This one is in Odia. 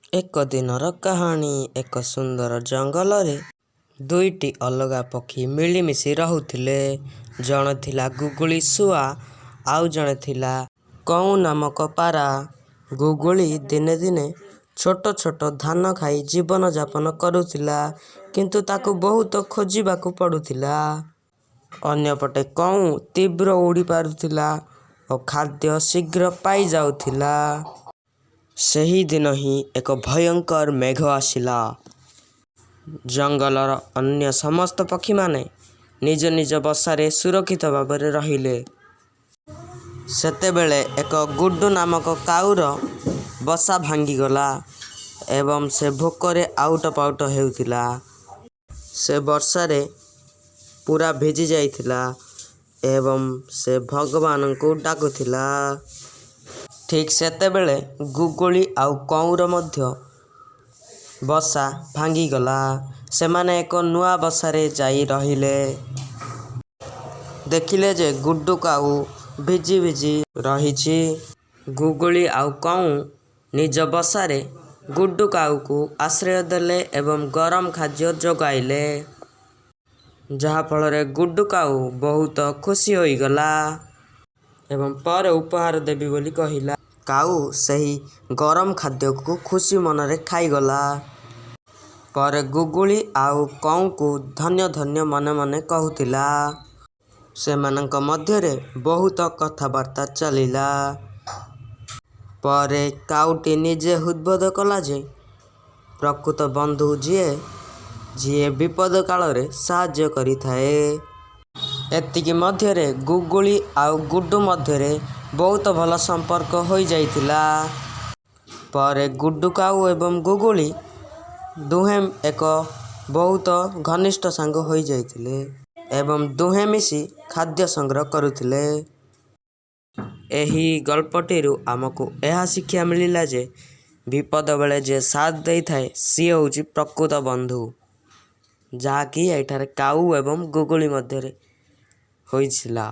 ଏକ ଦିନର କାହାଣୀ। ଏକ ସୁନ୍ଦର ଜଙ୍ଗଲରେ ଦୁଇଟି ଅଲଗା ପକ୍ଷୀ ମିଳିମିଶି ରହୁଥିଲେ। ଜଣେ ଥିଲା ଗୁଗୁଳି ଶୁଆ, ଆଉ ଜଣେ ଥିଲା କଉଁ ନାମକ ପାରା। ଗୁଗୁଳି ଦିନେ ଦିନେ ଛୋଟ ଛୋଟ ଧାନ ଖାଇ ଜୀବନଯାପନ କରୁଥିଲା, କିନ୍ତୁ ତାକୁ ବହୁତ ଖୋଜିବାକୁ ପଡ଼ୁଥିଲା। ଅନ୍ୟପଟେ କଉଁ ତୀବ୍ର ଉଡ଼ିପାରୁଥିଲା ଓ ଖାଦ୍ୟ ଶୀଘ୍ର ପାଇଯାଉଥିଲା। ସେହିଦିନ ହିଁ ଏକ ଭୟଙ୍କର ମେଘ ଆସିଲା। ଜଙ୍ଗଲର ଅନ୍ୟ ସମସ୍ତ ପକ୍ଷୀମାନେ ନିଜ ନିଜ ବସାରେ ସୁରକ୍ଷିତ ଭାବରେ ରହିଲେ। ସେତେବେଳେ ଏକ ଗୁଡ୍ଡୁ ନାମକ କାଉର ବସା ଭାଙ୍ଗିଗଲା ଏବଂ ସେ ଭୋକରେ ଆଉଟପାଉଟ ହେଉଥିଲା। ସେ ବର୍ଷାରେ ପୂରା ଭିଜି ଯାଇଥିଲା ଏବଂ ସେ ଭଗବାନଙ୍କୁ ଡାକୁଥିଲା। ଠିକ୍ ସେତେବେଳେ ଗୁଗୁଳି ଆଉ କଉଁର ମଧ୍ୟ ବସା ଭାଙ୍ଗିଗଲା। ସେମାନେ ଏକ ନୂଆ ବସାରେ ଯାଇ ରହିଲେ। ଦେଖିଲେ ଯେ ଗୁଡ୍ଡୁ କାଉ ଭିଜି ଭିଜି ରହିଛି। ଗୁଗୁଳି ଆଉ କଉଁ ନିଜ ବସାରେ ଗୁଡ୍ଡୁ କାଉକୁ ଆଶ୍ରୟ ଦେଲେ ଏବଂ ଗରମ ଖାଦ୍ୟ ଯୋଗାଇଲେ, ଯାହାଫଳରେ ଗୁଡ୍ଡୁ କାଉ ବହୁତ ଖୁସି ହୋଇଗଲା ଏବଂ ପରେ ଉପହାର ଦେବି ବୋଲି କହିଲା। କାଉ ସେହି ଗରମ ଖାଦ୍ୟକୁ ଖୁସି ମନରେ ଖାଇଗଲା। ପରେ ଗୁଗୁଳି ଆଉ କଉଁକୁ ଧନ୍ୟ ଧନ୍ୟ ମନେ ମନେ କହୁଥିଲା। ସେମାନଙ୍କ ମଧ୍ୟରେ ବହୁତ କଥାବାର୍ତ୍ତା ଚାଲିଲା। ପରେ କାଉଟି ନିଜେ ହୃଦବୋଧ କଲା ଯେ ପ୍ରକୃତ ବନ୍ଧୁ ଯିଏ, ଯିଏ ବିପଦ କାଳରେ ସାହାଯ୍ୟ କରିଥାଏ। ଏତିକି ମଧ୍ୟରେ ଗୁଗୁଳି ଆଉ ଗୁଡ୍ଡୁ ମଧ୍ୟରେ ବହୁତ ଭଲ ସମ୍ପର୍କ ହୋଇଯାଇଥିଲା। ପରେ ଗୁଡ୍ଡୁ କାଉ ଏବଂ ଗୁଗୁଳି ଦୁହେଁ ଏକ ବହୁତ ଘନିଷ୍ଠ ସାଙ୍ଗ ହୋଇଯାଇଥିଲେ ଏବଂ ଦୁହେଁ ମିଶି ଖାଦ୍ୟ ସଂଗ୍ରହ କରୁଥିଲେ। ଏହି ଗଳ୍ପଟିରୁ ଆମକୁ ଏହା ଶିକ୍ଷା ମିଳିଲା ଯେ ବିପଦ ବେଳେ ଯିଏ ସାଥ ଦେଇଥାଏ, ସିଏ ହେଉଛି ପ୍ରକୃତ ବନ୍ଧୁ, ଯାହାକି ଏଠାରେ କାଉ ଏବଂ ଗୁଗୁଳି ମଧ୍ୟରେ ହୋଇଥିଲା।